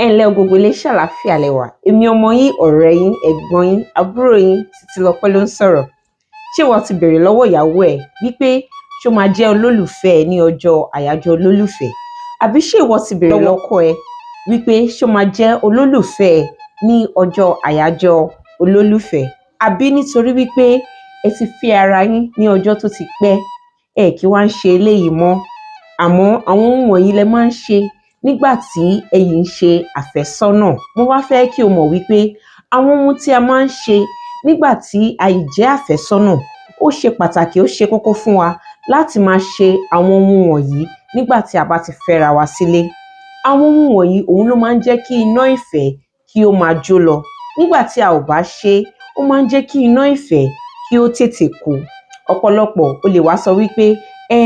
Ẹ ǹlẹ́ o, gbogbo ilé, ṣàlàáfíà lẹ wà? Èmi ọmọ yín, ọ̀rẹ́ yín, ẹ̀gbọ́n yín, àbúrò yín, Títílọpẹ́ ló ń sọ̀rọ̀. Ṣé ìwọ ti béèrè lọ́wọ́ ìyàwó ẹ wípé ṣó máa jẹ́ olólùfẹ́ ẹ ní ọjọ́ àyájọ́ olólùfẹ́? Àbí ṣé ìwọ ti béèrè lọ́wọ́ ọkọ ẹ wípé ṣó máa jẹ́ olólùfẹ́ ẹ ní ọjọ́ àyájọ́ olólùfẹ́? Àbí nítorí wípé ẹ ti fẹ́ ara yín ní ọjọ́ tó ti pẹ́, ẹ kí wá ń ṣe eléyìí mọ́? Àmọ́ àwọn ohun wọ̀nyí lẹ máa ń ṣe nígbà tí ẹ yìí ń ṣe àfẹ́sọ́nà. Mo wá fẹ́ kí o mọ̀ wípé àwọn ohun tí a máa ń ṣe nígbà tí a yìí jẹ́ àfẹ́sọ́nà, ó ṣe pàtàkì, ó ṣe kókó fún wa láti máa ṣe àwọn ohun wọ̀nyí nígbà tí a bá ti fẹ́ra wa sílé. Àwọn ohun wọ̀nyí, òun ló máa ń jẹ́ kí iná ìfẹ́ kí ó máa jó lọ. Nígbà tí a ò bá ṣe é, ó máa ń jẹ́ kí iná ìfẹ́ kí ó tètè kú. Ọ̀pọ̀lọpọ̀ o lè wá sọ wípé ẹ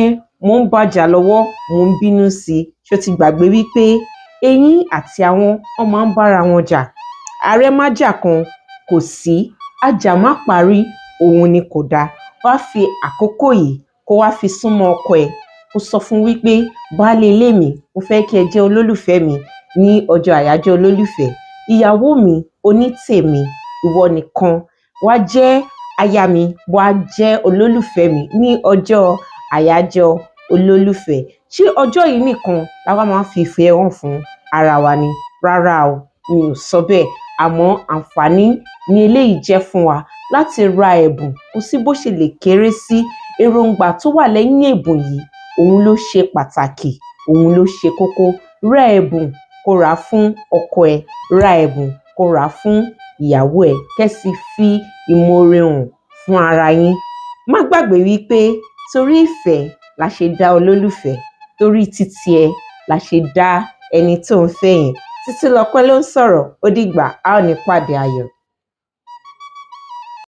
mò ń bá jà lọ́wọ́, mò ń bínú sí i. Ṣé o ti gbàgbé wípé eyín àti ahọ́n, wọ́n máa ń bára wọn jà? Ààrẹ má jà kan kò sí, ajà má parí òun ni kò dáa. Wá fi àkókò yìí kó wá fi súnmọ́ ọkọ ẹ, kó sọ fún wípé, "Baálé ilé mi, mo fẹ́ kí ẹ jẹ́ olólùfẹ́ mi ní ọjọ́ àyájọ́ olólùfẹ́. Ìyàwó mi, onítèmi, ìwọ nìkan wá jẹ́ aya mi, wá jẹ́ olólùfẹ́ mi ní ọjọ́ àyájọ́ olólùfẹ́." Ṣé ọjọ́ yìí nìkan la wá máa ń fi ìfẹ́ hàn fún ara wa ni? Rárá o, mi ò sọ bẹ́ẹ̀. Àmọ́ àǹfààní ni eléyìí jẹ́ fún wa láti ra ẹ̀bùn. Kò sí bó ṣe lè kéré sí, èròǹgbà tó wà lẹ́yìn ẹ̀bùn yìí, òun ló ṣe pàtàkì, òun ló ṣe kókó. Ra ẹ̀bùn kó rà á fún ọkọ ẹ, ra ẹ̀bùn kó rà á fún ìyàwó ẹ, kẹ́ sì fi ìmoore hàn fún ara yín. Má gbàgbé wípé torí ìfẹ́ la ṣe dá olólùfẹ́, torí títí ẹ la ṣe dá ẹni tó ń fẹ́ yẹn. Títílọpẹ́ ló ń sọ̀rọ̀. Ó dìgbà, a ó ní pàdé ayọ̀.